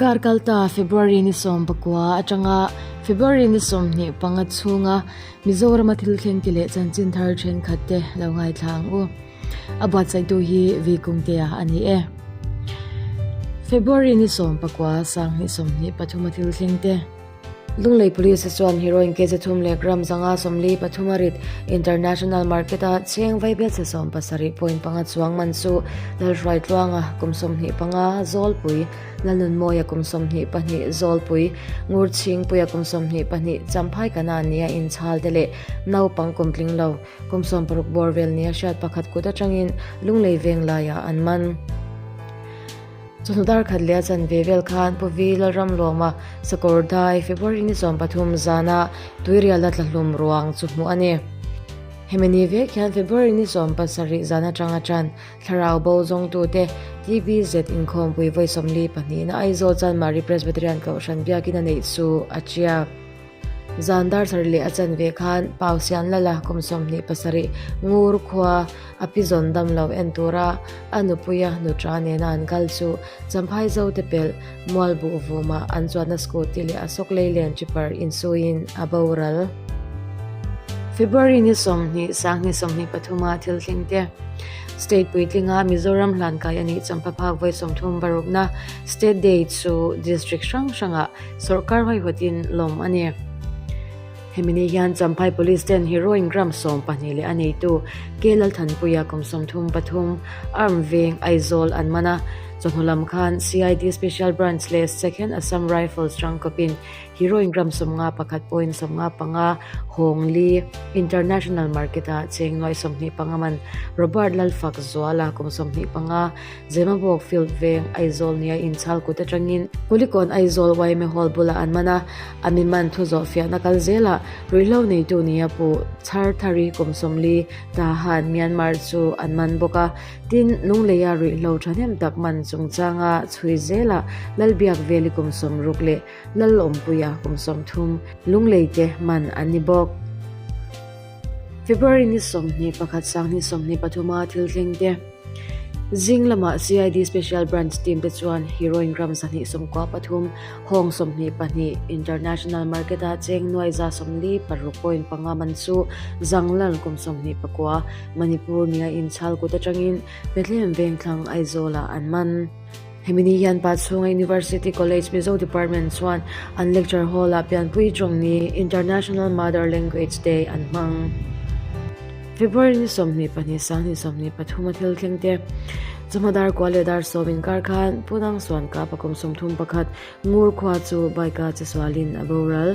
Kar kalta February ni 19 atanga February ni 25 chhunga Mizorama thil thleng ti leh chanchin thar thenkhat te lo ngaithla ang u. A buatsaihtu hi Vi Kungtea a ni e. February ni 19 sanghnih 23 a thil thleng te. Lunglei Police chuan heroin kg thum leh gram 543 a rit International Market a cheng vaibelchhe 17.5 chuang man chu Lalhruaitluanga kum 25 Zawlpui, Lalnunmawia kum 22 Zawlpui, Ngurchhingpuia kum 22 Champhai Kana nia inchhal te leh naupang kum tling lo kum 16 bawr vel nia hriat pakhat kut atangin Lunglei Venglaiah an man. Chawhnu dar khat leh a chanve vel khan Pu Vi Lalramlawma sakawr dai February ni 13 zana tuiriala tlahlum ruang chu hmuh a ni. Hemi ni vek hian February ni 17 zan atanga tan thlarau bo zawngtute TBZ inkhawmpui vawi 42 na Aizawl Chanmari Presbyterian Kohhran biakin a neih chu a tia. Zan dar sarih leh a chanve khan Pau Sianlala kum 27 Ngur khua a pi zawn dam lo en tura a nupuia nutra nena an kal chu Champhai Zote pelh Mualbuh vumah an chuanna scooty leh a sawk lei len chipper insuiin a boral. February ni 20 sanghnih 23 a thil thleng te State puitlinga Mizoram hlankai a nih Champha phak vawi 36 na State Day chu District hrang hrangah Sorkar hawihawiin lawm a ni. Hemi ni hian Champhai Police ten heroin gram 12 leh a neitu K Lalthanpuia kum 33 Arm Veng Aizawl an man a. Chawhnu lam khan CID Special Branch leh Second Assam Rifles tangkawpin heroin gram 51.55 Hawngli International Market-ah cheng nuai 25 man Robert Lalfak Zuala kum 25 Zemabawk Field Veng, Aizawl nia inchhal kut atangin Kulikawn Aizawl yma Hall bulah an man a, a mi man thu zawh fiahna kal zelah ruihhlo neitu nia pu Chhar Thari kum 40 Tahan, Myanmar chu an man bawk a. Tin, Lungleia ruihhlo thahnem tak man chungchanga chhui zelah Lalbiak Veli kum 60 leh Lalawmpuia kum 30 Lunglei te man an ni bawk. February ni 21 sanghnih 23 a thil thleng te. Zing lamah CID Special Branch team te chuan heroin gram 293 hawng 22 International Market a cheng nuai za 46.5 man chu Zanglal kum 29 Manipur nia inchhal kut atangin Bethlehem Vengthlang Aizawlah an man. Hemi ni hian Pachhunga University College Mizo Department chuan an lecture hall-ah pianpui tawng ni International Mother Language Day an hmang. February ni 22 sanghnih 23 a thil thleng te chawhma dar kua leh dar sawm inkar khan Punang Suan Kapa kum 31 Ngur khua chu bike-a che sualin a boral.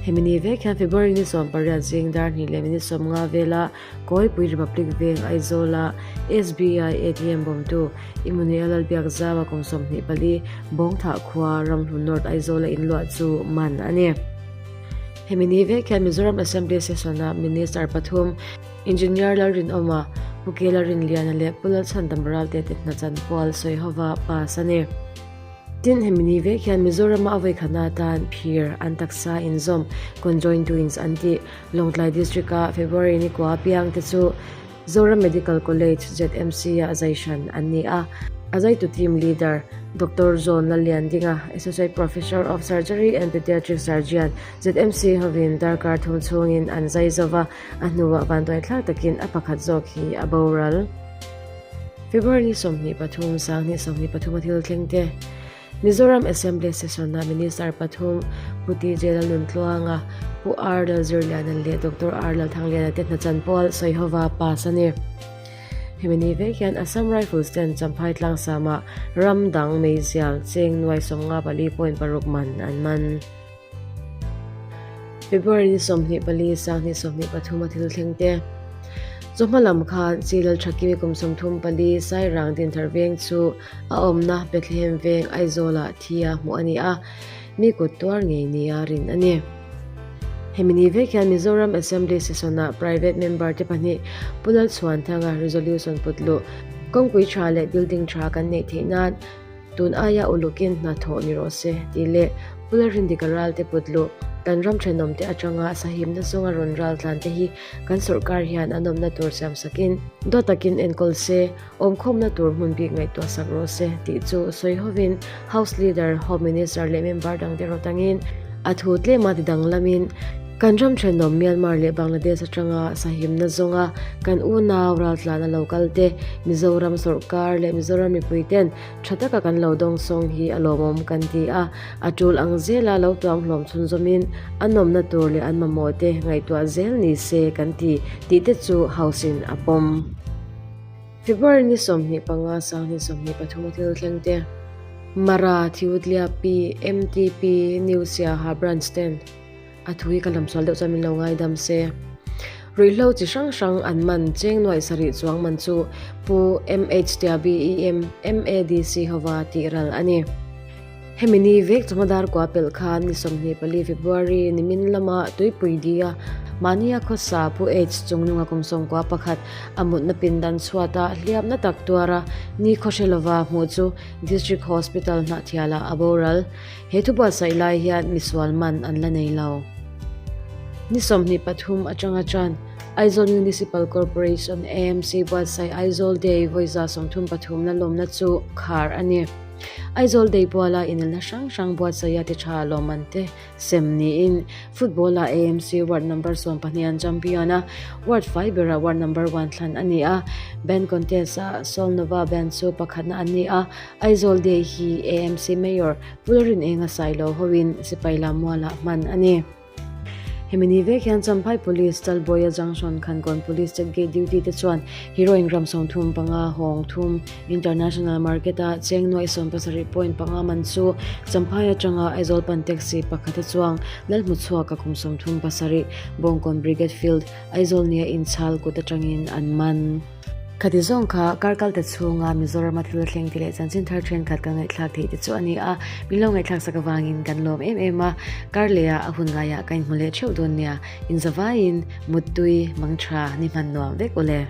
Hemi ni vek hian February ni 18 zing dar hnih leh minute 50 vela Kawipui Republic Veng Aizawla SBI ATM bawmtu Immanuel Lalbiakzaua kum 24 Bawngthah khua Ramhlun North Aizawla inluah chu man a ni. Hemi ni vek hian Mizoram Assembly Session-a Minister pathum Engineer Lalrinawma, Pu K Lalrinliana leh Pu Lalchhandam Ralte te hna chanpual sawihova pass a ni. Tin, hemi ni vek hian Mizorama a vawikhana atan phir an taksa inzawm, conjoined twins an tih, Lawngtlai District-a February ni kua piang te chu Zoram Medical College, ZMC, ah zai hran an ni a. A zaitu team leader, Doctor John Lalliandinga, Associate Professor of Surgery and Pediatric Surgeon, ZMC hovin darkar thum chhungin an zai zova, a hnuah vanduaithlak takin a pakhat zawk hi a boral. February ni 23 sanghnih 23 a thil thleng te Mizoram Assembly Session-a Minister pathum Pu TJ Lalnuntluanga, Pu R Lalzirliana leh Doctor R Lalthangliana te hna chanpual sawihova pass a ni. Hemi ni vek hian Assam Rifles ten Champhai tlangsama ram dang meizial cheng nuai 54.6 man an man. February ni 24 sanghnih 23 a thil thleng te. Chawhma lam khan Chilal Thakimi kum 34 Sairang Dinthar Veng chu a awmna Bethlehem Veng Aizawlah thia hmuh a ni a, mi kut tuar ngei nia rin a ni. Hemi ni vek hian Mizoram Assembly Session-ah private member te pahnih Pu Lalchhuanthanga resolution put luh kawngpui tha leh building tha kan neih theih nan tun aia ulukin hna thawh ni rawh se tih leh Pu Lalrindika Ralte put luh, kan ram thenawmte atanga sahimna zawnga rawn ral tlan te hi kan sawrkar hian an awmna tur siam sakin dawt takin enkawl se, awmkhawmna tur hmun bik ngaihtuah sak rawh se tih chu sawi hovin House Leader, Home Minister leh member dangte rawt angin a thu tlema ti danglamin kan ram thenawm Myanmar leh Bangladesh atanga sahimna zawnga kan unau raltlan a lo kal te Mizoram sawrkar leh Mizoram mipui ten Tha taka kan lo dawngsawng hi a lawmawm kan ti a, a tul ang zela lo tuam hlawm chhunzawmin a nawmna tur leh an mamawh te ngaihtuah zel ni se kan ti tih te chu House in a pawm. February ni 25 sanghnih 23 a thil thleng te Mara Thiutliapi MTP New Siaha Branch ten A thu hi ka lamsual deuh chuan min lo ngaidam se. Ruihhlo chi hrang hrang an man cheng nuaih sarih chuang man chu Pu MH tia BEM MADC hova tih ral a ni. Hemi ni vek chawhma dar kua pelh khan ni 24 February nimin lama Tuipui dia mahnia khawsa Pu H chungnunga kum sawmkua pakhat a mutna pindan chhuata hliamna tak tuara ni khawhre lova hmuh chu District Hospital hnahthialah a boral. He thu buatsaih lai hian misual man an la nei lo. Ni 23 atanga tan Aizawl Municipal Corporation, AMC, buatsaih Aizawl Day vawi 33 na lawmna chu khar a ni. Aizawl Day puala inelna hrang hrang buatsaiha ti tha lawmman te sem niin Football-ah AMC Ward Number 12 an champion a, Ward fai berah Ward Number one thlan a ni a. Band Contest-ah Solnova Band chu pakhatna an ni a, Aizawl Day hi AMC Mayor Pulrin Enga Sailo hoin Sipai Lammualah hman a ni. Hemi ni vek hian Champhai Police, Chalbuaia Junction, Khankawn Police Check Gate duty te chuan Heroin gram 35 hawng thum International Market-a cheng nuaih 17.5 man chu Champhai atanga Aizawl pan taxi pakhata chuang Lalhmuchhuaka kum 37 Bawngkawn Brigade Field, Aizawl nia inchhal kut atangin an man. Khati zawng kha kar kal ta chhunga Mizorama thil thleng te leh chanchin thar thenkhat kan ngaihthlak theih te chu a ni a, min lo ngaihthlak sak avangin kan lawm em em a, kar lehah a hun ngaiah ka inhmu leh theuh dawn nia, inzavaiin Muttui, Mangtha, ni hman nuam vek ule.